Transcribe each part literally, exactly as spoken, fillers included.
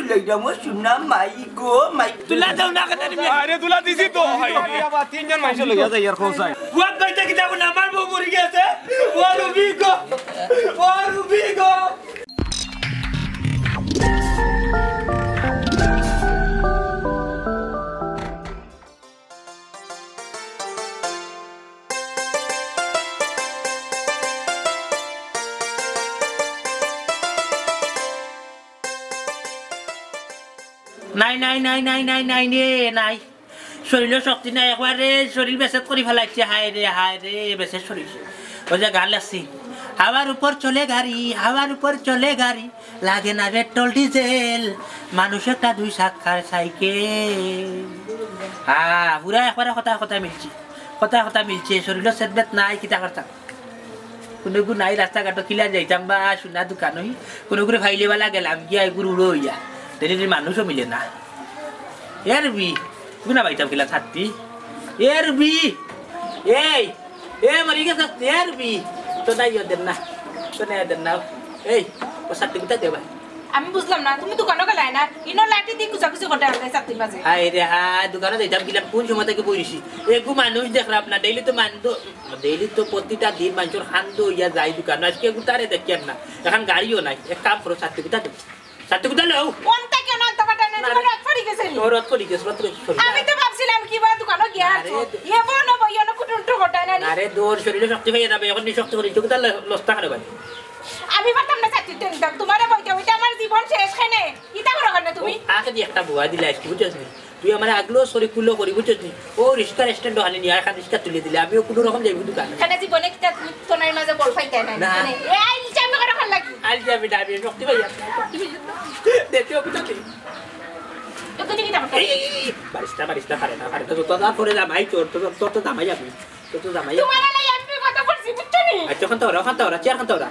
লইলাম ও সোনা মাই গো, মাই গো। তুলা দাও না, কথা দিবি। আরে, তুলা দিছি তো, ভাই। আরে বাবা, তিনজন মানুষ লইয়া যাই আর কোন সাইড? ওয়াক বাইতে কিতা কোন আমার বউ মরি গেছে? ও রুবি গো, ও রুবি গো। নাই, নাই, নাই, নাই, নাই, নাই রে, নাই। শরীরও শক্তি নাই, একবারে শরীর বেসেত করি ফালাইছে। হায় রে, হায় রে, বেসেত শরীর। ওই যে গান লাগছি, হাওয়ার উপর চলে গাড়ি, হাওয়ার উপর চলে গাড়ি, লাগে না পেট্রোল ডিজেল, মানুষ একটা দুই চাক্কার সাইকেল। হ্যাঁ, পুরা একবারে কথা কথা মিলছে, কথা কথা মিলছে, শরীরও সেদবেত নাই, কিতা করতাম? কুনুগু নাই রাস্তাঘাটো, কিলা যাইতাম বা সোনা দোকানো, কুনুগুরে ফাইলে বালা গেলাম গিয়া এগুর উড়ো অইয়া, দেখি মানুষও মিলে না। এ রুবি, গুনা পাইতাম কিলা ছাত্তি। এ রুবি, এই, এ মরি গেছে, এ রুবি, তো নাই ওদের না, তো নাই ওদের না। এই, ও ছাত্তি কোথায় দেবা? আমি বুঝলাম না, তুমি দোকানো গেলায় না, ইনো লাঠি দি কুচাকুচি করতে আসলে ছাত্তির মাঝে। হায় রে হায়, দোকানো যাইতাম কিলা, কোন সময় থাকি বইছি? এগু মানুষ দেখরাম না, ডেইলি তো মানতো ডেইলি তো প্রতিটা দিন মানুষর খান্দ অইয়া যাই দোকান। আজকে গুতারে দেখিয়ার না। এখন গাড়িও নাই। এক কাম করো, ছাত্তি গুতা দেও। ছাত্তি গুতা লও। কোনটা কেন আনতে পারতাম না? না, তোমার না। রথ পড়ি গেছে নি? ও রথ পড়ি গেছে, রথ পড়ি গেছে। আমি তো ভাবছিলাম কি বা দোকানো গিয়া আরে আছো। দো- এ বউ না বইয়া না কুটুন টু ঘটায় না নি? আরে দৌড় শরীরে শক্তি পাইয়া যাবে। এখন নি শক্তি করি, চোখ তাহলে লস্তা খারে বাজে। আমি পারতাম না ছাত্তি তো নিতাম। তোমারে বইতে বইতে আমার জীবন শেষ কেনে। ইতা করো কেন তুমি? আগে দিয়ে একটা বুয়া দিলে আজকে, বুঝছস নি? তুই আমার আগলো সরি কুলো করি, বুঝছস নি? ও রিস্কার স্ট্যান্ড হানি নিয়ে এখন রিস্কা তুলে দিলে, আমিও কোনো রকম যাইব দোকান। কেন জীবনে কিতা তুমি তোনার মাঝে বল পাইতে না? না। মানে, এ আইল চাই মে করে ভালো লাগে। আইল যাবি না, আমি শক্তি পাই। দেখতে হবে তো কি? তো কোথায় কিতা করতে? এই, এই, এই, এই, বারিস্তা, বারিস্তা, পারে না, পারে না। তো, তো, তারপরে জামাই, তোর, তোর, তোর তো জামাই যাবি। তোর তো জামাই যাবি। তোমার লাই আমি কথা বলছি, বুঝছো নি? আচ্ছা, ওখান তো ওরা, ওখান তো ওরা, চেয়ার খান তো ওরা।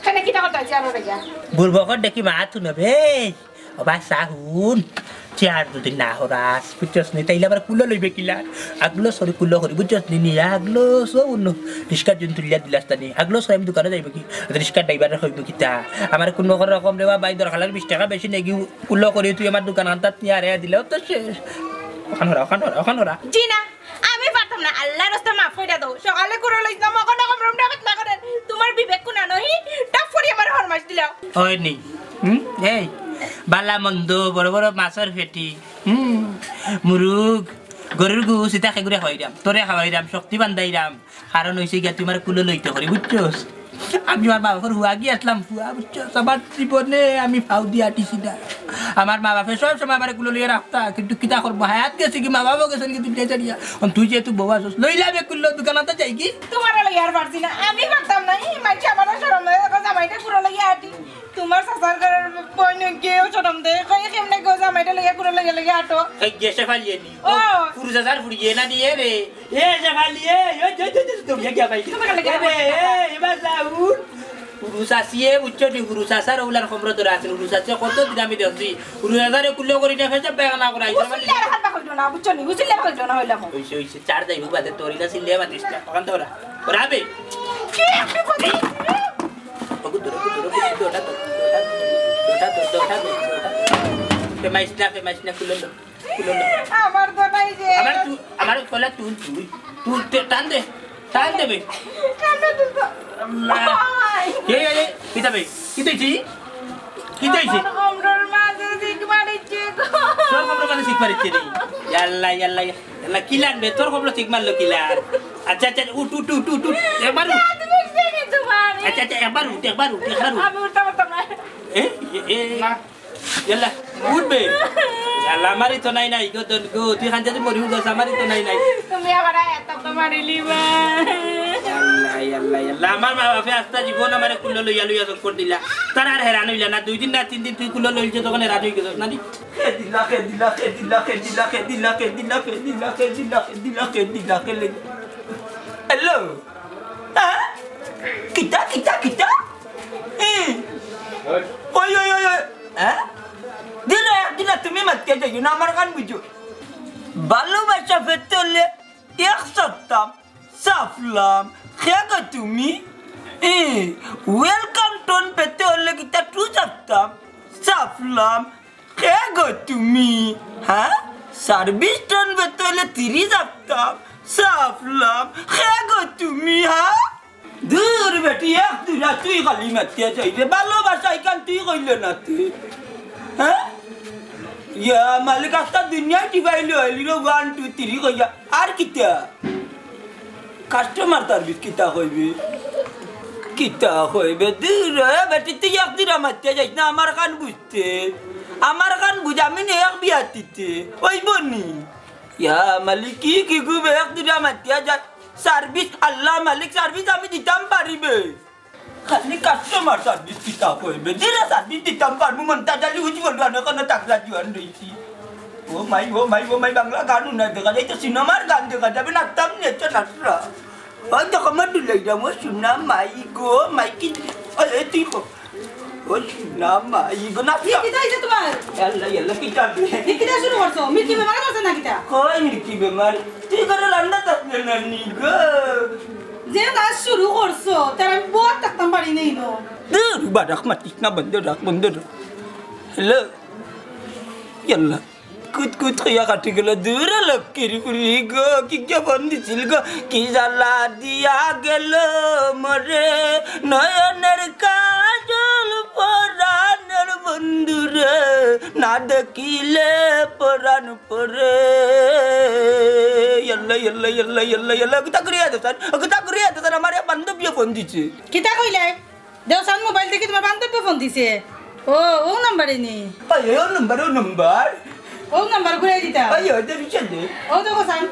কেন কিতা করতে আছি আরো রেগা? বুলবকর দেখি মা তুই নবে। ও বা সাহুন, চেয়ার যদি না হরাস, বুঝছস নি? তাইলে আবার কুলো লইবে কিলা? আগলো সরি কুলো করি, বুঝছস নি? নি আগলো সো উন্ন রিস্কা জুন তুলিয়া দিলাস তানি। আগলো সো আমি দোকানো যাইব কি? রিস্কা ড্রাইভারে কইব কিতা? আমার কোনো রকম রে বা ভাই দরকার লাগে বিশ টাকা বেশি নেগি কুলো করি তুই আমার দোকান আনতাত নিয়ে আরে দিলেও তো শেষ। ওখান হরা, ওখান হরা, ওখান হরা। জি না, আমি পারতাম না, আল্লাহর রাস্তা মাফ কইরা দাও। সকালে কুড়ো লইছিলাম, অখন অখন রুম ডাকাত না করেন। তোমার বিবেক কুনা নহি, টপ করি আমার হরমাস দিলাও। হয় নি? হুম? এই, বালা মন্দ, বড় বড় মাছর পেটি, হুম? মুরুগ, গরুর গুস, ইতা খেগুরে খাওয়াইরাম, তোরে খাওয়াইরাম, শক্তি বান্ধাইরাম। কারণ হইছে গিয়া তুই আমার কুলো লইতে করি, বুঝছস? আমি আমার বাবার হুয়া গিয়া আসলাম, হুয়া, বুঝছস? আমার জীবনে আমি ফাউ দিয়া আটিছি না। আমার মা বাপে সব সময় আমার কুলো লইয়া রাখতা, কিন্তু কিতা করবো, হায়াত গেছে কি, মা বাবাও গেছেন কি দুনিয়া ছাড়িয়া। অন তুই যেহেতু বউ আছস, লইলা বে কুলো দোকানাতে যাই কি? তোমার লইয়া আর পারছি না, আমি পারতাম না। এই মানষে আমারে শরম দেয়, এখন জামাইটা কুলো লইয়া আটি। তোমার চাচার ঘরের বইন কেউ শরম দেয়, কই কেমনে গো জামাইটা লইয়া কুলো লইয়া লইয়া আটো। এই গেছে ফালিয়ে নি। ও। পুরুষ আসার ফুড়িয়ে না দিয়ে রে। এ, জামালি, এ, এ, এ, এ, এ, তুমি কি আবাই? তুমি কেন লাগে? এ, এ, এ, এবার যাউন। হুরু চাচিয়ে, বুঝছো নি? হুরু চাচার ওগুলার খবর ধরে আছে। হুরু চাচিয়ে কত দিন আমি দেখছি। হুরু চাচারে কুলো করি না, ফেসে বেগা না করাই। উসুল্লে আর হাত পাকড় না, বুঝছো নি? উসুল্লে আর পাকড় না হইলাম। ওই সে, ওই সে, চার যাইব বাদে তোর ইলা সিল্লে বাতিস না। তখন তো ওরা, ওরা আবে। কি একটু কথা? ওগো, দূরে, দূরে, দূরে, দূরে, দূরে, দূরে, দূরে, দূরে, দূরে, দূরে, দূরে। ফেমাইস না, ফেমাইস না, কুলো না। আমার তো নাই যে। আমার তু-, আমার কলা তুল তুই। তুল তে-, টান দে। টান দে বে। টান দে তুল তো। আল্লাহ। ওই। কে, কে, কে? কিতা বে? কিতা হইছে? কিতা হইছে? আমার কমরর মাঝে চিক মারিছে গো। তোর কমরর মাঝে চিক মারিছে রে? ইয়াল্লা, ইয়াল্লা, ইয়াল্লা, কিলান বে? তোর কমরো চিক মারলো কিলান? আচ্ছা, আচ্ছা, উঠ, উঠ, উঠ, উঠ, উঠ। একবার উঠ। দাঁত উঠছে নি তোমার? আচ্ছা, আচ্ছা, একবার উঠ, একবার উঠ, একবার উঠ। আমি উঠতে পারতাম না। এ, এ, এ। না। ইয়াল্লা, উঠবে। ইয়াল্লা, আমারই তো নাই নাই, গো, দন, গো, তুই খান যদি মরি উঠস, আমারই তো নাই নাই। তুমি আবার আয়াত তো মারিলি বা। ইয়াল্লা, ইয়াল্লা, ইয়াল্লা, আমার মা বাপে আস্তা জীবন আমারে কুলো লইয়া লইয়া চক্কর দিলা। তারা আর হেরান হইলা না, দুই দিন না তিন দিন তুই কুলো লইছে তখন হেরান হয়ে গেছস না নি? খেদিলা, খেদিলা, খেদিলা, খেদিলা, খেদিলা, খেদিলা, খেদিলা, খেদিলা, খেদিলা, খেদিলা, খেদিলা। হ্যালো? হ্যাঁ? কিতা, কিতা, কিতা? হুম। ওই, ওই, ওই, ওই। হ্যাঁ? দিন একদিন তুমি মাতকে যাইও না, আমার কান বুঝো। ভালোবাসা পেতে হলে এক চাপতাম, চাপলাম। খে গো তুমি? এ, welcome tone পেতে হলে কিতা টু চাপতাম, চাপলাম। গো তুমি, হ্যাঁ? সার্ভিস টানবে তইলে তিরিশ আফতাম, সাফলাম, হে গো তুমি, হ্যাঁ? দূর বেটি, এক দুরা তুই খালি মাতিয়া চাই রে, ভালোবাসা ইখান তুই কইলে না তুই, হ্যাঁ? ইয়া মালিক, আস্তা দুনিয়া টিপাইলো হইলি রে, ওয়ান, টু, থ্রি কইয়া, আর কিতা? কাস্টমার সার্ভিস কিতা কইবে? কিতা কইবে? দূর রে বেটি, তুই এক দুরা মাতিয়া যাইস না, আমার কান বুঝতে, আমার কান বুঝ, আমি নে এক বিয়াতিতে, ওই বনি। ইয়া মালিক, কি কি গুবে এক দুরা মাতিয়া যায়? সার্ভিস, আল্লাহ মালিক, সার্ভিস আমি দিতাম পারিবে। খালি কাস্টমার সার্ভিস কিতা কইবে? যেরা সার্ভিস দিতাম পারমু, মন্তাজ আলী উজ্জ্বল গানে কোনো তাকড়া জুয়ান রইছি। ও মাই, ও মাই, ও মাই, বাংলা গান না দেখা যায়, তো সিনেমার গান দেখা যাবে, নাচতাম নিয়ে তো নাচরা। ওই দেখো, আমার দুলাইরাম, ও সোনা মাই গো, মাই কি, ওই, এই তুই কো। ও সোনা মাই গো, নাচরা। কিতা হইছে তোমার? আল্লাহ, আল্লাহ, কিতা রে? কিতা শুরু করছো? মির্কি বেমার আছে না কিতা? কই মির্কি বেমার? তুই করে রান্না থাকলে না নি গো। যে নাচ শুরু করছো, তার আমি বওয়াত থাকতাম পারি নাই নো। দূর, বারাক মাতিস না, বন্ধ রাখ, বন্ধ রাখ। হ্যালো? ইয়াল্লা, কুত কুত কইয়া কাটি গেল, দূর লক্ষ্মীর ফুরি গো, কি কে ফোন দিছিল গো, কি জ্বালা দিয়া গেল মরে, নয়নের কাজল পরাণের বন্ধুরে, না দেখিলে পরাণ পরে। ইয়াল্লা, ইয়াল্লা, ইয়াল্লা, ইয়াল্লা, ইয়াল্লা, কিতা করিয়া দেছেন, কিতা করিয়া দেছেন, আমার এক বান্ধবীয়ে ফোন দিছে। কিতা কইলে? দেও চাইন মোবাইল দেখি তোমার বান্ধবীয়ে ফোন দিছে। ও, ও নাম্বারে নি? ওই, ও নাম্বার, ও নাম্বার। ও নাম্বার ঘুরাই দিতা। ওই, ওই, দে, পিছে দে। ও দেখো চাইন।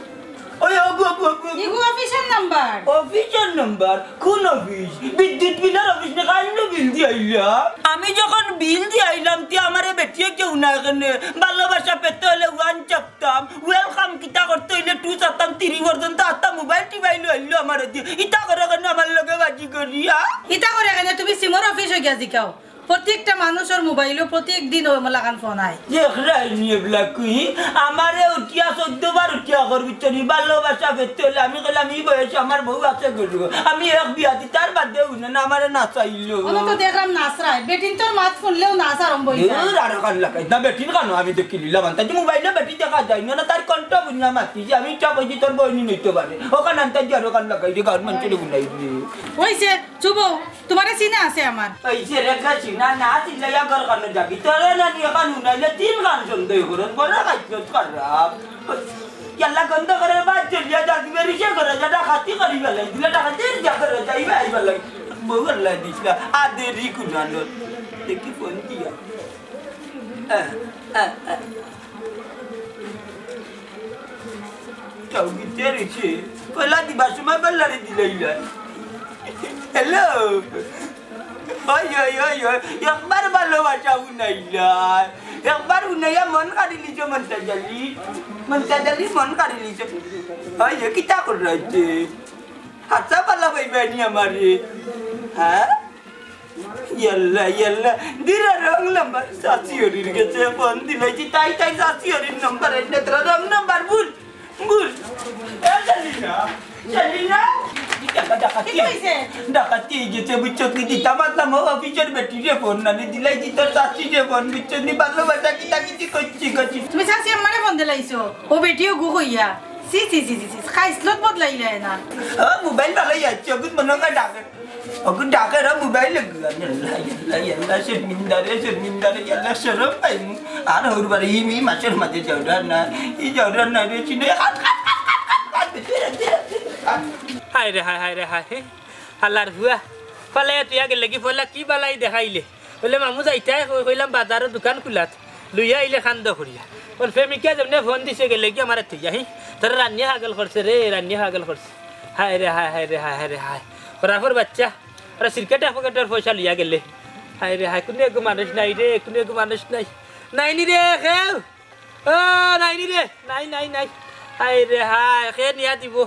ওই, ওগু, ওগু, ওগু, ওগু। ইগু অফিসর নাম্বার। Officer number? কোন অফিস? বিদ্যুৎ বিলর অফিস না, কাইন্নু বিল দি আইলা? আমি যখন বিল দি আইলাম, তে আমারে বেটিয়ে কেউ না এখানে। ভালোবাসা পেতে হলে ওয়ান চাপতাম, ওয়েলকাম কিতা করতে হইলে টু চাপতাম, থ্রি পর্যন্ত আস্তা মোবাইল টিপাইলো আইলো আমারে দিয়া। ইতা করে কেনে আমার লগে বাজি করিয়া? ইতা করে কেনে তুমি সিমর অফিস হয়ে গিয়া জিকাও। প্রত্যেকটা মানুষের মোবাইলও প্রত্যেক দিন ওই লাখান ফোন আয়। দেখরায় নি এবলা কুইন, আমারে উঠিয়া চৌদ্দ বার উঠিয়া কর, বুঝছো নি? ভালোবাসা পেতে হলে আমি কইলাম, "ই বয়সে আমার বউ আছে গরু, আমি এক বিয়া দি, তার বাদে উনে না আমারে নাচাইলো।" ওনো তো দেখলাম নাচরায়, বেটিন তোর মাত শুনলেও নাচ আরম্ভ হইছে। দূর, আরো কান লাগাই না, বেটিন কানো আমি দেখি লিলাম, আনতা যে মোবাইলে বেটি দেখা যায় না, না তার কণ্ঠ বুঝিয়া মাতি যে আমি ইচ্ছা কইছি তোর বইনি নইতে পারে। ওখানে আনতা যে আরো কান লাগাই যে গান মানছে রে গুনাই রে। ওই যে, চুপ হও, তোমারে চিনা আছে আমার। এই যে রেখা চিনা না চিনলে ইয়া ঘর কানো যাবি? তোরে না নিয়ে কানু নাইলে তিন কান সন্দেহ করন, বড় কাজ খারাপ। ইয়াল্লা গন্ধ করে বাদ চলিয়া যাবি, বেরিসে করে যা, ডাকাতি করি বেলাই, দিলে ডাকাতি যা করে যাইবে, আইবার লাগে। বউ আল্লাহ দিস না, আদে রি কুনানো। দেখি ফোন দিয়া। আহ, আহ, আহ। কাউকে তেরেছে। কইলা দিবার সময় বেল্লারে দিলাইলা। হ্যালো। ওই, ওই, ওই, ওই। একবার ভালোবাসা উনাইলা। একবার উনাইয়া মন কাড়ি লিছো মন্তাজ আলী। মন্তাজ আলী মন কাড়ি লিছো। ওই, ওই, কিতা কররাইছে? হাছা পালা পাইবানি আমারে। হ্যাঁ? ইয়াল্লা, ইয়াল্লা, দিরা রং নাম্বার, চাচি হরির গেছে ফোন দিলাইছি, তাই, তাই চাচি হরির নাম্বার, এই নেত্রা রং নাম্বার, ভুল, ভুল। এ, জানি না, জানি না। ডাকাতি, কিতা হইছে? ডাকাতি হয়ে গেছে, বুঝছো কি? দিতাম আসলাম, ও অফিসের বেটিরে ফোন না, নি দিলাইছি তোর চাচিরে ফোন, বুঝছো নি? ভালোবাসা কিতা কিতি করছি, করছি। তুমি চাচি আমারে ফোন দিলাইছো, ও বেটিও গু কইয়া। ছি, ছি, ছি, ছি, ছি, খাইছলত বদলাইলে না। ও, মোবাইল ভালাই যাচ্ছে, অগুত মনে হয় ডাকে। অগুত ডাকে রে মোবাইল। ইয়াল্লা, ইয়াল্লা, ইয়াল্লা, শর্মিন্দা রে, শর্মিন্দা রে, ইয়াল্লা, শরম পাইমু। আর হউর বারে ই মি মাসের মাঝে যাওরা না, ই যাওরা না রে, চিনে, হাত, হাত, হাত। হায় রে হায়, হায় রে হায়। হালার ফুয়া। ফালাইয়া তুইয়া গেলে কি ফলা কি বালাই দেখাইলে? বলে, "মামু যাইতায়?" কই-, কইলাম, "বাজারো দোকান খুলাত।" লইয়া আইলে কান্দ করিয়া। ওর প্রেমিকা যেমনে ফোন দিছে গেলে কি আমারে থইয়া, হি? তোরে রান্নিয়া পাগল করছে রে, রান্নিয়া পাগল করছে। হায় রে হায়, হায় রে হায়, হায় রে হায়। খরাফর বাচ্চা, ওরা সিরকেট এক পকেটর পয়সা লইয়া গেলে। হায় রে হায়, কুনু এগু মানুষ নাই রে, কুনু এগু মানুষ নাই। নাইনি রে, কেউ? ও, নাইনি রে, নাই, নাই, নাই। হায় রে হায়, কে নিয়া দিব?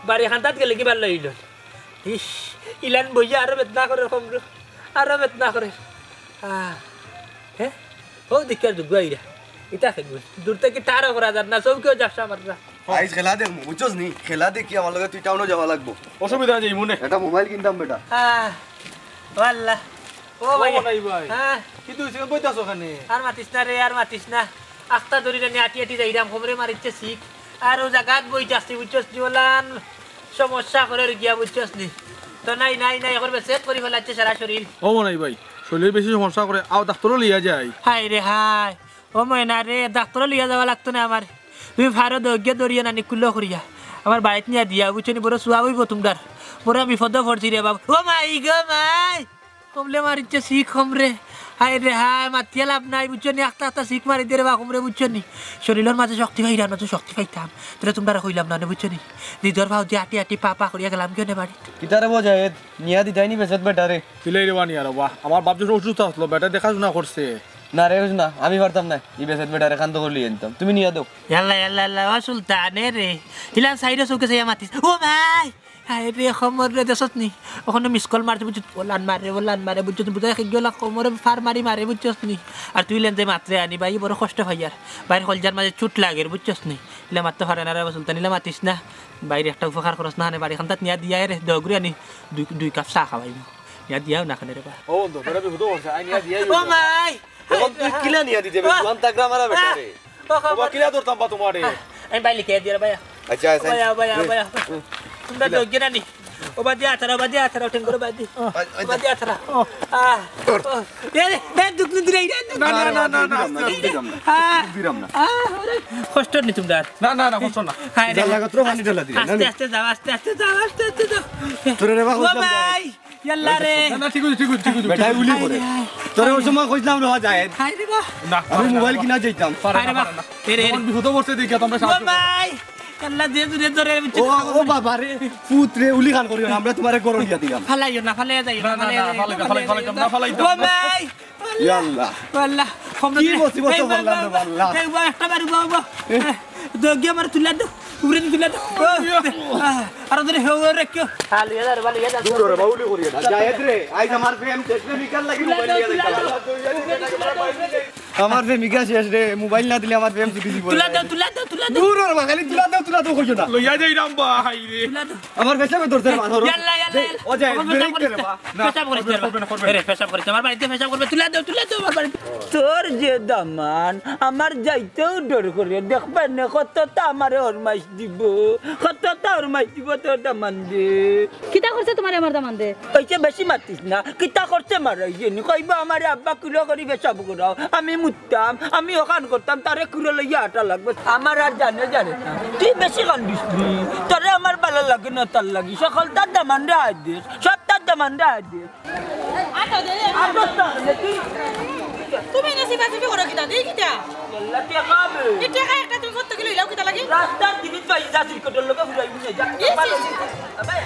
বাড়ি খান্দাত গেলে কি বার লইল? ইস, ইলান বইয়া আরো বেদনা করে কমরো, আরো বেদনা করে। আহ, হে? ও দেখিয়ার দুগুয়াইরা। ইতা খেগুন। দূর থাকি তারও করা যার না, চৌকেও ঝাপসা মাররা। আইজ খেলা দেখমু, বুঝছস নি? খেলা দেখি আমার লগে তুই টাউনো যাওয়া লাগবো। অসুবিধা নাই, মনে। একটা মোবাইল কিনতাম বেটা। আহ, ও আল্লাহ। ও ভাই। ও ভাই ভাই। হ্যাঁ। কিন্তু তুই বইতাছ ওখানে। আর মাতিস না রে, আর মাতিস না। আখতা ধরি রে, আটি আটি যাইরাম, কোমরে মারিচ্ছে শিক। আর ও জাগাত বইতাছি, বুঝছস নি? ওলান সমস্যা করে গিয়া, বুঝছস নি? তো নাই, নাই, নাই, এখন বেসেত করি ফেলাচ্ছে সারা শরীর। ও মনাই ভাই, শরীর বেশি সমস্যা করে, আও ডাক্তারও লইয়া যাই। হায় রে হায়, ও ময়না রে, ডাক্তারও লইয়া যাওয়া লাগতো না আমার। তুমি ফারো দৌড়িয়া দৌড়িয়া নানি কুলো করিয়া আমার বাড়িত নিয়া দিয়া, বুঝছো নি? বড় সুয়া অইবো তুমরার। বড় বিপদো পড়ছি রে বাবা। ও মাই গো মাই, কমলে মারিচ্ছে শিক কমরে। হায় রে হায়, মাতিয়া লাভ নাই, বুঝছো নি? আখতা আখতা শিক মারি দে রে বা কমরে, বুঝছো নি? শরীরর মাঝে শক্তি পাইরাম না, তো শক্তি পাইতাম। তোরে তুমরারে কইলাম না নে, বুঝছো নি? নিজর পাও দিয়া আটি আটি পা পা করিয়া গেলাম গিয়া নে বাড়িত। কিতারে বজায়েদ, নিয়া দিতাই নি বেসেত বেটারে? তিলাই রে বা নিয়া রে বা, আমার বাপ যে অসুস্থ আসলো, বেটা দেখাশোনা করছে। না রে, না, আমি পারতাম না, ই বেসেত বেটারে কান্দ করি লইয়া আনতাম। তুমি নিয়া দেও। ইয়াল্লা, ইয়াল্লা, ইয়াল্লা, ও সুলতানে রে। ইলান সাইডে চোখে চাইয়া মাতিস। ও ভাই! হায় রে, কমর রে, দেখছত নি? ওখানে মিস কল মারছে, বুঝছো? ওলান মারে, ওলান মারে, বুঝছো? বুঝা গেলা কমরে ফার মারি মারে, বুঝছস নি? আর তুই লেন যে মাতরে আনি, ভাই, বড় কষ্ট পাইয়ার। ভাইর কলজার মাঝে চুট লাগের, বুঝছস নি? ইলা মাততে পারে না রে, সুলতান, ইলা মাতিস না। ভাইর একটা উপকার করস না, হানে বাড়ি খান্দাত নিয়া দিয়া রে, দগুরি আনি, দুই, দুই কাপ চা খাওয়াইমু। নিয়া দিয়াও না খানে রে বা। ও বন্ধু, বেটা বিপদ করছে, আই নিয়া দিয়াই ও মাই! এখন তুই কিলা নিয়া দিতে বে? আহ! জুয়ান তাগড়া মারা বেটা রে। আহ! ও বাবা, কিলা ধরতাম বা তোমারে? আহ! আমি বাইলে কে দিয়া রে ভাইয়া। আচ্ছা, আচ্ছা। ভাইয়া, ভাইয়া, হুম, ভাইয়া। হুম। তোমরা কিলা? দৌড় গিয়ে নানি। ও বাদি আথারা, বাদি আথারা, ঠেঙ্গর বাদি। আহ, ও বাদি আথারা। আহ! ও, এ, এ, দুখ নিয়ে দূরে, এ, দুখ না, না, নিয়ে না, না, দূরে। না, আস্তে, আস্তে। দিলাম না। আহ! দিলাম না। আহ! ওরে, কষ্ট নি তোমরা? না, না, না, কষ্ট না। হায় রে। জাল্লা গাত্র পানি ঢালা দিলে, না আস্তে, নি? আস্তে যাও, আস্তে, আস্তে যাও, আস্তে, আস্তে যাও। তোরে রে বা ও কইছিলাম ভাই! ইয়াল্লা রে। না, না, ঠিক আছে, ঠিক আছে, ঠিক আছে। বেটায় উলি করে। হায় রে, হায়। তোরে ওই সময় কইছিলাম রে, যায়। হায় রে বা। না, আমি না, মোবাইল না। কিনা যাইতাম। পারে হায় না, রে বা। পারে না। এ রে, এ রে। তখন বিপদে পড়ছে দেখি, তোমরা ও সাহায্য করো। ভাই, ইয়াল্লা যে দূরে ধরে ও, ও বাবা রে, পুত রে, উলি খান করিও না, আমরা তোমারে গরম দিয়া দিলাম। ফালাইও না, ফালাই যাইও না, না, না, ফালাই না, যাইও না, ফালাই, ফালাই, ফালাই, ফালাই যাইও না। ফালাই, ফালাই, ও ভাই, ইয়াল্লা। ইয়াল্লা, কম কি রে। মুসিবত এই পড়লাম রে, বাবা। ইয়াল্লা। এই বা, একটা বাড়ি বাবা। এ? দৌড় গিয়ে আমার তুলে দাও। উপরে তুলে দাও। ও, আহ, আরো ধরে হেও রাখিও। হাল ইয়ে ধর, বালি ইয়ে ধর। দূর রে, বাউলি করিও না। জায়েদ রে, আইজ আমার প্রেম শেষ রে, নিকাল লাগি তুলে মোবাইল দাও, নিয়ে তুলে দেখো। দাও। আমার প্রেমিকা শেষ রে, মোবাইল না দিলে আমার প্রেম ছুটি দিব। তুলে দাও, তুলে দাও, তুলে দাও। দূর রে, খালি তুলে দাও, তুলে দাও কইও না। লইয়া যাইরাম বা, হায় রে। তুলে দাও। আমার পেশাবে ধরছে রে, বাঁধো। ইয়াল্লা, ইয়াল্লা, ইয়াল্লা। ও যায়, আমার ব্রেক পেশাব দে রে, করবে। বা। না, পেশাব করবে, করবে, করবে, করবে। এ রে, পেশাব করবে। আমার বাড়িতে পেশাব করবে। তুলে দাও, তুলে দাও, আমার বাড়িতে। তোর যে দামান, আমার যাইতেও ডর করে। দেখবে না, কততা আমারে হরমাইশ দিব, কততা হরমাইশ দিব তোর দামান দে। কিতা করছে তোমারে আমার দামান দে? ওই যে বেশি মাতিস না, কিতা করছে মারাই জানি। কইবা আমারে আব্বা কুলো করি পেশাব করাও, আমি মুততাম, আমি ওখান করতাম, তারে কুলো লইয়া আটা লাগবে। আমার আর জানে জানে না, তুই বেশি কান্দিস তুই। তোরে আমার ভালা লাগে না, তার লাগি সকল তার দামানরে আয় দিস, সব তার দামানরে আয় দিস। আটো দে, আটো তো, তুই তুমি এনে সিফাসিফি করো কিতা? দেই কিতা? আল্লাহ টেকা বে। এই টেকা একটা তুমি কত কিলো ইলাও কিতা লাগি? রাস্তার দিকে তো এই জাতির কটর লোকে ফুরাই বুঝে যা। ইস, ইস, ইস। আবে,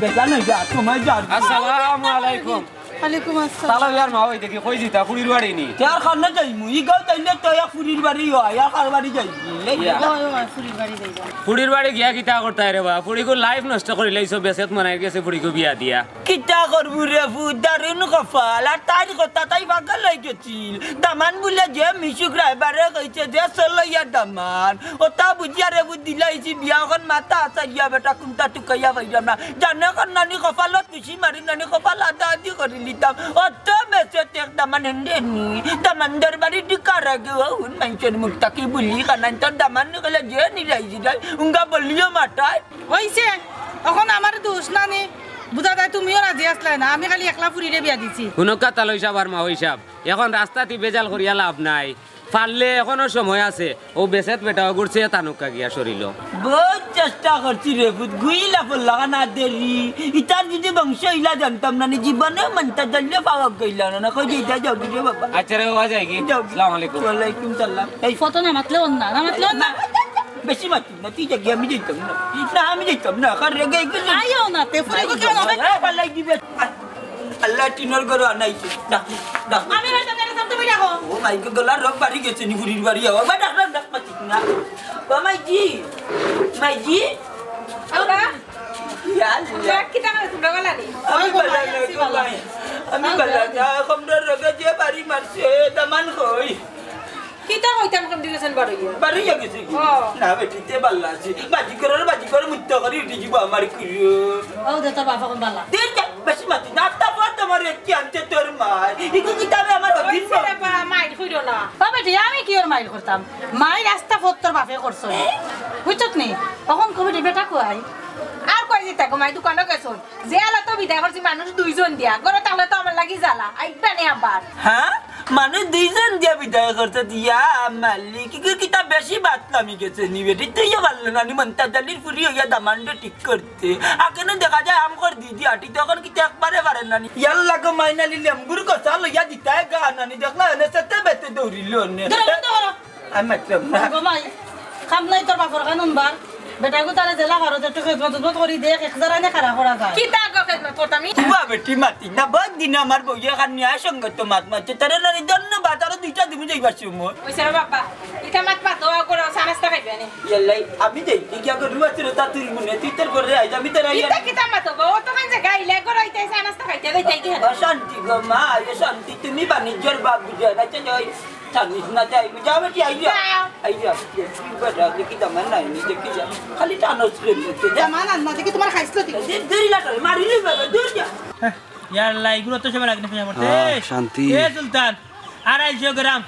বেজান হয়ে যা, তোমায় যা। আসসালামু আলাইকুম। ওয়ালাইকুম আসসালাম। তালা ইয়ার মা ওই দেখি কই দিতা ফুড়ির বাড়ি নি? তার কারণে যাইমু, ই গাঁও তাইলে তো এক ফুড়ির বাড়ি হয়, আর কার বাড়ি যাইমু? এই ইয়া। ওই, ওই, ফুড়ির বাড়ি যাইবা। ফুড়ির বাড়ি গিয়া কিতা করতায় রে বা? ফুড়িগু লাইফ নষ্ট করিলাইছো, বেসেত মনাইর গেছে ফুড়িগু বিয়া দিয়া। কিতা করবু রে ফু, দারুণ কপাল। আর তাইর কথা তাই পাগল হয়ে গেছিল। দামান বুলে যে মিশুক রায়বারে কইছে যে চলইয়া দামান। ওটা বুঝিয়া রে ফু দিলাইছি বিয়া, এখন মাথা আসারিয়া বেটা কুন্তা টুকাইয়া পাইলাম না। জানে কর নানি কপালত খুশি মারি নানি কপাল আদা আদি করি লিতাম। অত বেসেত এক দামান হেন্ডে নি। দামানদের বাড়ি ঢুকার আগে ও হুন মাইনষের মুখ থাকি বুলি কানাইন তোর দামান নিকলে যে নিরাই জিরাই। উঙ্গা বলিও মাতায়। হইছে, এখন আমার দোষ না নি। বুঝা যায় তুমিও রাজি আসলায় না, আমি খালি একলা ফুড়িরে বিয়া দিছি। হুনক্কা তালই সাব আর মাওই সাব, এখন রাস্তাতি বেজাল করিয়া লাভ নাই। পারলে এখনো সময় আছে, ও বেসেত বেটা ঘুরছে তানুক্কা গিয়া শরীল। বহুত চেষ্টা করছি রে পুত, গুইলা পড়লা না দেরি। ইতার যদি বংশ ইলা জানতাম না, নি জীবনে মানতা জানলে পাওয়া গইলা না, না কই দিতা যাও রে বাবা। আচ্ছা রে, ওয়া যাই কি? যাও। আসসালামু আলাইকুম। ওয়ালাইকুম সালাম। এই ফটো না মাতলে অন না, না মাতলে অন না। বেশি মাতিস না, তুই যা গিয়া আমি যাইতাম না। না, আমি যাইতাম না, কার রেগে গেলে আইও না, তে ফুড়ি কো কেন হবে? এ, পালাই দিবে। আল্লাহ টিনর ঘর আনাইছে। ডাক, ডাক। আমি হয়তো মেরে সামনে বই রাখো। ও মাই গো, গলার রোগ বাড়ি গেছে নি, ফুড়ির বাড়ি আওয়া। বা ডাক, ডাক, ডাক, মাতিস না। ও মাইজি, মাইজি। আল্লাহ। ইয়া আল্লাহ। দেখ কি জানো তোমরা গলা নি। আমি বালা না, গো ভাই। আমি বালা না, কমরের রোগে যে বাড়ি মারছে, দামান কই? কি তা কইতাম কম দিকে সেন বারইয়া। বারইয়া গেছে কি? ও। না বেটি, তে বালা আছে। বাজি করে, বাজি করে মুত্তা করি উঠি যিবো আমার কুরু। ও দে তোর বাপ অখন বালা। তে যা, বেশি মাতি না। আস্তা পথ তোমার একটি আনতে তোর মা। ইগু কিতাবে আমার অধীন অইছে রে বা, মাইর কইরো না। ও বেটি, আমি কিওর মাইর করতাম? মাইর আস্তা পথ তোর বাপে করছইন। বুঝছত নি? অখন কবি রে বেটা কই? আর কই দিতা গো মাই, দোকানো গেছইন। যে আলা তো বিদায় করছি মানুষ দুইজন দিয়া, ঘরো তাহলে তো আমার লাগি জ্বালা, আইবা নে আবার। হ্যাঁ, মানুষ দুইজন দিয়া বিদায় করছে দিয়া মালিক, কি, কি, কিতা বেশি বাতলামি গেছে নি বেটি, তুইও পারলে না নি মন্তাজ আলীর ফুরি অইয়া দামান্ড ঠিক করতে। আগে না দেখা যায় আমগর দিদি আটি, তখন কিতা একবারে পারে না নি। ইয়ার লাগো মাইনালি লেম্বুর কথা লইয়া দিতায় গা নানি, দেখলা এনে সেতে বেতে দৌড়িল নে। ধরো, বন্ধ করো। আমি মাতলাম না। গো মাই, কাম নাই তোর বাপর কানুন বার। বেটাগু তারে জেলা ভারত একটু খেদমত উদমত করি দেখ, এক জারাই না খাড়া করা যায়। কিতা গো খেদমত করতাম আমি? উবা বেটি মাতি না, বহুত দিন আমার বউয়ে খান ন্যায় সঙ্গত মাত মাতছে। তারে নানি ধন্যবাদ, আরো দুইটা দিমু যাইবার সময়। ওই সারা বাবা, ইটা মাত মাতো, করো, চা নাস্তা খাইবে নি? ইয়াল্লাই, আমি যাই, কি গিয়া করু আছে রে, তা তুই মনে, তুই তোর ঘরে আইজ, আমি তোর আইয়া। ইটা কিতা মাতো গো? ও তো কান জাগা আইলে, ঘরে আইতে আইছে, চা নাস্তা খাইতে, যাইতে আইতে। অশান্তি গো মা, অশান্তি, তুমি বাণিজ্যর বাপ বুঝো না, চলো, ওই টানিস না, যাই, যাও বেটি, আই যাও। যাও। আই যাও, তুই বেটা, দেখি দামান নাই, নি দেখি যা। খালি টানস করে নিতে, যা। দামান আর না দেখি তোমার খাইছিল তুই। দে-, দেরি না করে, মারিলি বাবা, দূর যা। ইয়াল্লা, ইগুলো তো সবার আগে ফেলা পড়ছে। আহ, শান্তি। এ সুলতান, আড়াইশো গ্রাম,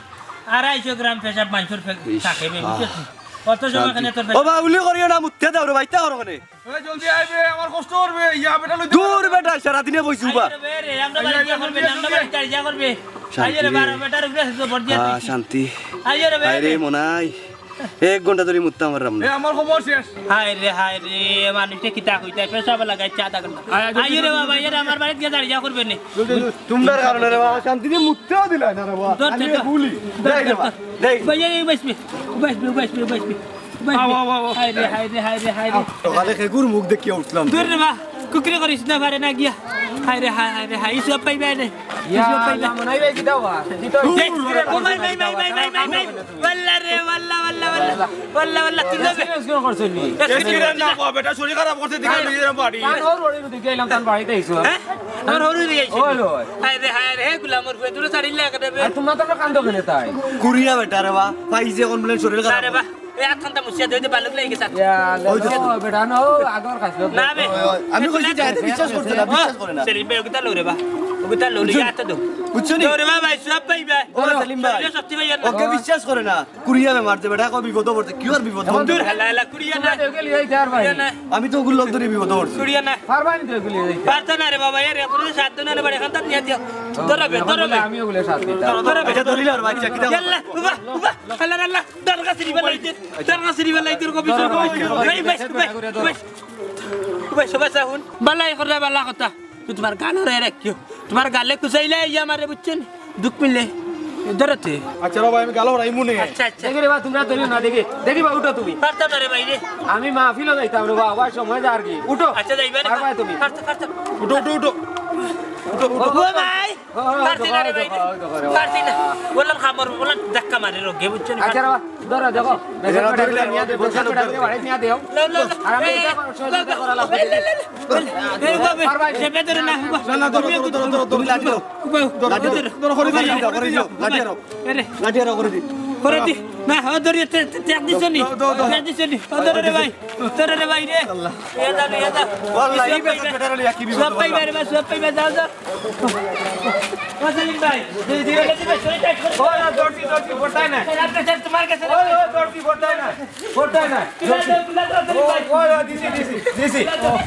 আড়াইশো গ্রাম পেশাব মাইনষর ফে-, ইস, থাকে বে, আহ। বুঝছস নি? অত সময় শান্তি। এখানে তোর ও বা, উলি করিও না, মুত্তে দাও রে, বাইতা করো কেনে? এ, জলদি আইবে, আমার কষ্ট করবে, ইয়া বেটা লইতে দূর বেটা, সারাদিনে বইছি উবা। আইও রে বে রে, আমরা বাড়ি যা করবে, আমরা বাড়ি যা করবে। শান্তি আইও রে রে। বারো বেটার উপরে তো ভর দিয়া আহ, তুই। শান্তি। আইও রে বে হায় রে রে। মনাই। এক ঘন্টা ধরি মুততাম পারলাম না। এ, আমার খবর শেষ। হায় রে, হায় রে, মানুষটা কিতা কইতা, পেশাব লাগাইছে আধা ঘন্টা। আয়, আয়, আইও রে বাবা, আইও রে, আমার বাড়িত গিয়া দাঁড়িয়া করবে নে। তুমরার কারণে রে বাবা, শান্তি দিয়ে মুততেও দিলাই না রে বাবা। ধর, আমি ধর, ভুলি। ধর, যাই রে ধর, বাবা, ধর। যাই। ভাই, এই, এই, বসবি, বসবি, বসবি, বসবি, বসবি। আও, আও, আও, আও। হায় রে, হায় রে, হায় রে, হায় রে। সকালে খেগুর মুখ দেখিয়া উঠলাম। ধর রে বাবা। কুকরি করিস না পারে না গিয়া। হায় রে হায়, হায় রে হায়, ইসু আপ্পাই বেনে। ইয়া, ইসু আপ্পাই বেনে। আল্লাহ, মনে হয় কি দাও বা? এই, ও মাই, মাই, মাই। ওয়াল্লা রে, ওয়াল্লা, ওয়াল্লা, ওয়াল্লা। ওয়াল্লা, ওয়াল্লা, তুই যাবে। এক্সপিরিয়েন্স কেন করছো নি? এক্সপিরিয়েন্স না কো, বেটা, শরীর খারাপ করছে, দিকে নিয়ে যাও বাড়ি। কান ওর ওরে দিকে এলাম, তার বাড়িতে আইছো। হ্যাঁ? আমার হরু দিয়ে আইছে। ওই, ওই। হায় রে, হায় রে, হে গুলামর ফুয়ে, দূরে ছাড়িলে একেবারে। আর তোমরা তো কান্দো কেনে তাই? কুরিয়া বেটা রে বা, পাইছে কোন বলে শরীর খারাপ। আরে বা। এ, আতখানতা মুছিয়া দে, দে, বালক লাগি গেছে। ইয়া, ওই তো। ও, বেটা, না, ও, আগর খাইছিল। না, বে। ওই, ওই, আমি কইছি, যাইতে বিশ্বাস করছে না, বিশ্বাস করে না। সেলিম ভাই, ওগুতা লও রে বা। ওগুতা লও, বুঝছো? ইয়া, আতো দো। বুঝছো নি? লও রে বা, ভাই, সব পাইবা। ও, সেলিম ভাই। শরীরে শক্তি পাইয়ার না। ওকে বিশ্বাস করে না। কুরিয়া বেমার যে বেটা, কই বিপদ পড়ছে, কি আর বিপদ? এখন দূর, হালা, হালা, কুরিয়া না। তোকে লিয়ে যাইতে আর ভাই। কুরিয়া না। আমি তো ওগুলো লোক ধরে বিপদ পড়ছি। কুরিয়া না। পারবা নি তো এগুলি লিয়ে যাইতে? পারতো না রে বাবা, এর কোনো সাধ্য না রে বাবা, এখন তার নিয়ে দিও। ধরো বে, ধরো বে। আমি ওগুলো সাথে দিতাম। ধরো বে। আচ্ছা, ধরি না রে ভাই, আচ্ছা, কিতা ইয়াল্লা, উবা, উবা, আল্লাহ, আল্লাহ। দরগা শ্রী বালাই দে, দরগা শ্রী বালাই দে, কবি সব। এই, বেশ, বেশ, বেশ। বেশ, সবাই সাহুন। বালাই করে বালা কথা। তুই তোমার গালরে রাখিও। তোমার গালে কুচাইলে ইয়া মারে, বুঝছো নি? দুখ মিলে। ধরতে। আচ্ছা রে ভাই, আমি গালো রাইমু নে। আচ্ছা, আচ্ছা। দেখি রে বা, তোমরা ধরিও না, দেখি। দেখি বা, উঠো তুমি। পারতাম না রে ভাই রে। আমি মাহফিলো যাইতাম রে বা, আবার সময় যা আর কি। উঠো। আচ্ছা, যাইবা রে। পারবায় তুমি। পারতাম, পারতাম। উঠো, উঠো, উঠো। উঠো, উঠো। ও ভাই। পারছি না রে ভাই রে। পারছি না। বললাম খামর, বললাম ধাক্কা মারে রোগে, বুঝছো নি? আচ্ছা রে বা, ধরো, দেখো। এরা ধরে নিয়ে দেবো, বাড়ি নিয়ে দেও। লো, লো, লো। আর আমি এই, এটা করার সহযোগিতা করা লাগবে। এই, এই, এই, এই, এই, পারবা? চেপে ধরে না। না, না, ধরো, ধরো, ধরো, ধরো, তুমি লাঠি ধরো। উবাও, ধরো, ধরো, ধরো। ধরো, করে দিও, করে দিও, লাঠি আরো। এরে। লাঠি আরো করে দিও। করে দি। না, ও ধরে, তে, তে, তে, দিছো নি? দাও, দাও, দাও। তে, দিছো নি? ও ধরে রে ভাই। ধরে রে ভাই রে। আল্লাহ। ইয়া দাও, ইয়া দাও। আল্লাহ, এই বেটা, বেটা রে, কি বিপদ সব পাইবা রে ভাই, সব পাইবা, যাও, যাও। ও সেলিম ভাই, জি, জি। শরীর টাইট করো। ও, না, ধরছি, ধরছি, ফোটায় না। স্যার, আপনি স্যার, তোমার কাছে ও, ও, ধরছি, ফোটায় না। ফোটায় না। তুলে দাও, তুলে দাও, সেলিম ভাই। ও, ও, দিছি, দিছি, দিছি।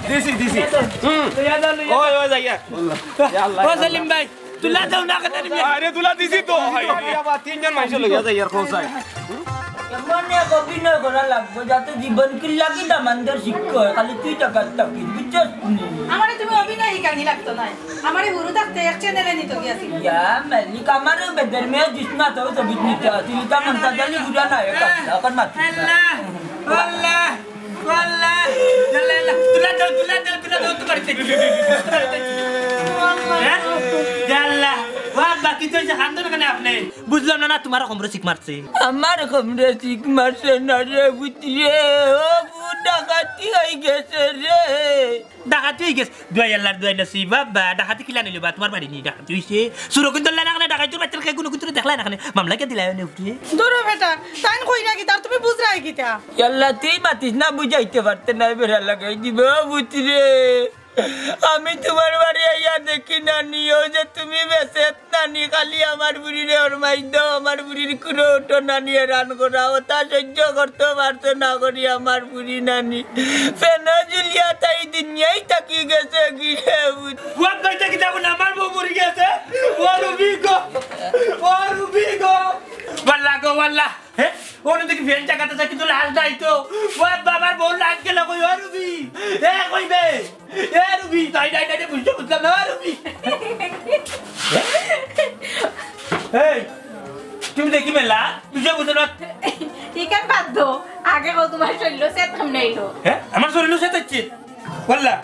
দিছি, দিছি। হুম। তুলে দাও, তুলে দাও। ও, ও, যাইয়া। ইয়া আল্লাহ, ও ইয়া আল্লাহ। সেলিম ভাই, তুলে দাও না, কথা নিবি। আরে, তুলে দিছি তো, ভাই। আরে বাবা, তিনজন মানুষ লইয়া যাই আর কোথায়? এমন এক অভিনয় করা লাগবো যাতে জীবন কি লাগি দামান্দর শিক্ষা হয়, খালি তুই টাকা থাকিস, বুঝছস নি? আমারে তুমি অভিনয় শিখানি লাগতো না। আমারে হুরু থাকতে এক চ্যানেলে নিত গিয়াছিল। ইয়া মালিক, আমারে বেদের মেয়ে দিস না তো, ছবি নিতে আসিল, তা মন্তাজ আলী বুড়া না, এখন, এখন মাতিস না। আল্লাহ, আল্লাহ, আল্লাহ, আল্লাহ, আল্লাহ। তুলা দাও, তুলা দাও, তুলা দাও, তোমার ইচ্ছে। হ্যাঁ? ইয়া আল্লাহ, ওয়া বাকি তো যে হাত ধরে কেন আপনি? বুঝলাম না, না, তোমার কমরে শিক মারছে। আমার কমরে শিক মারছে না রে, বুঝলি রে? ও ডাকাতি অই গেছে রে। ডাকাতি অই গেছে। দুয়াই আল্লার দুয়াই নসিব বাবা, ডাকাতি কিলা নিল বা, তুমার বাড়ি নি ডাকাতি অইছে। চুরো কুন ধরলা না কেনে, ডাকাইতর বাচ্চারে কুনু কুনু দেখলা না কেনে, মামলা কে দিলা অনে উঠে। ধরো বেটা, তাইন কইরা কিতা, তুমি বুঝরায় কিতা? আল্লা, তুই মাতিস না, বুঝাইতে পারতে না, বেড়া লাগাই দিবে, ও বুঝ রে। আমি তুমার বাড়ি আইয়া দেখি নানি, অউ যে তুমি বেঁচে নানি, খালি আমার বুড়িরে ওর মাই দাও, আমার বুড়ির কুলো উঠো নানি, এরান করা, অতা সহ্য করতে পারতো না করি আমার বুড়ি নানি। ফেনো জুলিয়া তাই দুনিয়াই থাকি গেছে গিরে বুঝ। ওয়াত বাইতে কিতা কোন আমার বউ মরি গেছে? ও রুবি গো, ও রুবি গো, ওয়াল্লা গো, ওয়াল্লা। হে? অনো দেখি ফেন জাগাত আছে, কিন্তু লাশ নাই তো। ও বাবার বউ লাশ গেল কই, ও রুবি? এ কই বে? এ রুবি, তাই, তাই, তাই, বুঝতে বুঝলাম না, ও রুবি। এই, তুমি দেখি মেলা, বুঝতে বুঝতে না। ইখান বাদ দেও, আগে কও তুমার শরীলো সেত কেমনে আইলো? হে? আমার শরীলো সেত আইছে? ওয়াল্লা।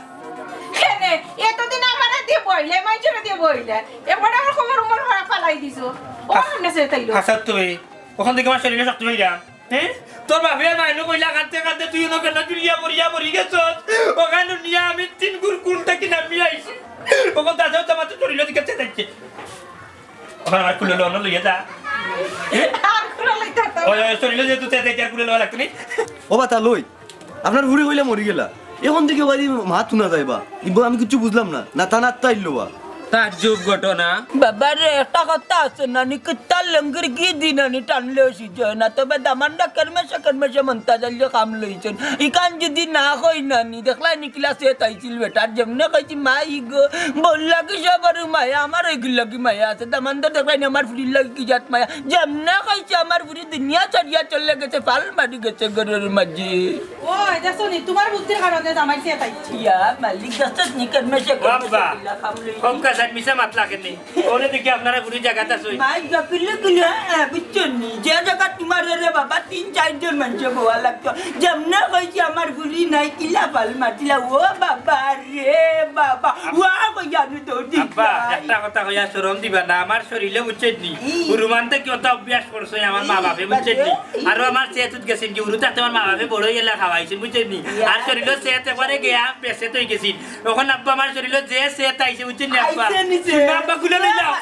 কেনে? এতদিন আমারে দিয়া বইলে, মাইনষরে দিয়া বইলে। এবারে আমার খবর উমর খারাপ ফালাই দিছো। ও হাস-, সামনে সেত আইলো। হাসাত তুমি। অখান দেখি আমার শরীলো শক্তি পাইরাম। হে? তোর বাপে মাইনু কইলা কানতে কানতে তুই অনো ফেনো জুলিয়া মরিয়া মরি গেছস। অখান নিয়া আমি তিন গুর কুল থাকি নামি আইছি। অখন দাদাও তো আমার শরীলো দিকে চেয়ে যাচ্ছে। অখন আমার কুলো লওয়া লইয়া যা। আর কুলো লইতে হবে না। ওই, ওই, শরীলো যেহেতু চেয়ে যাচ্ছে, আর কুলো লওয়া লাগতো নি। ও বাতা লই, আপনার বুড়ি কইলা মরি গেলা। অখন দেখি বাড়ি মাত হুনা যাইবা। ইবো আমি কিচ্ছু বুঝলাম না। না তা না তা ইল্লো বা। তাজ্জুব ঘটনা। বাবা রে, একটা কথা আছে, নানি কিতা লঙ্গির কি দি নানি টানলেও সিজে না। তবে দামান্দা কেরমেশে কেরমেশে মন্তাজ আলীয়ে কাম লইছইন। ইখান যদি না কই নানি, দেখলায় নি কিলা সেত আইছিল বেটার, যেমনে কইছি, "মাই গো, বউর লাগি সবরউ মায়া, আমার অইগুর লাগি মায়া আছে।" দামান্দা দেখলায় নি আমার ফুড়ির লাগি কি জাত মায়া। যেমনে কইছি, আমার ফুড়ি দুনিয়া ছাড়িয়া চলে গেছে, ফাল মারি গেছে ঘরর মাঝে। ও, দেখছো নি, তুমার বুদ্ধির কারণে জামাই সেত আইছে। ইয়া মালিক, দেখছো নি, কেরমেশে ও আব্বা, কেরমেশে কিলা কাম লইছি। কম কাজ আর মিছা মাত লাগে নি। অনে দেখি আপনারা বুড়ি জাগাত আছইন। মাই গো, কুলু কুলু, হ্যাঁ, বুঝছো নি? যে জাগাত তুমার রে বাবা তিন চাইরজন মানষে বওয়া লাগতো। যেমনে কইছি আমার ফুড়ি নাই, কিলা ফাল মারছিলা, ও বাবা রে বাবা, ওয়া কইয়া আমি দৌড় দিছি। আব্বা, একটা কথা কইয়া শরম দিবা না, আমার শরীলো বুঝছইন নি? ই। হুরুমান থাকি অতা অভ্যাস করছে আমার মা বাপে, বুঝছইন নি? ই। আরো আমার সেতুত গেছইন কি, হুরু থাকতে আমার মা বাপে বড় ইলা খাওয়াইছইন, বুঝছইন নি? ইয়া। আর শরীলো সেত একবারে গেয়া বেসেত অই গেছইন। অখন আব্বা আমার শরীলো যে সেত আইছে, বুঝছইন নি আব্বা? আইছে নি সেত? না আব্বা, কুলো লই যাও।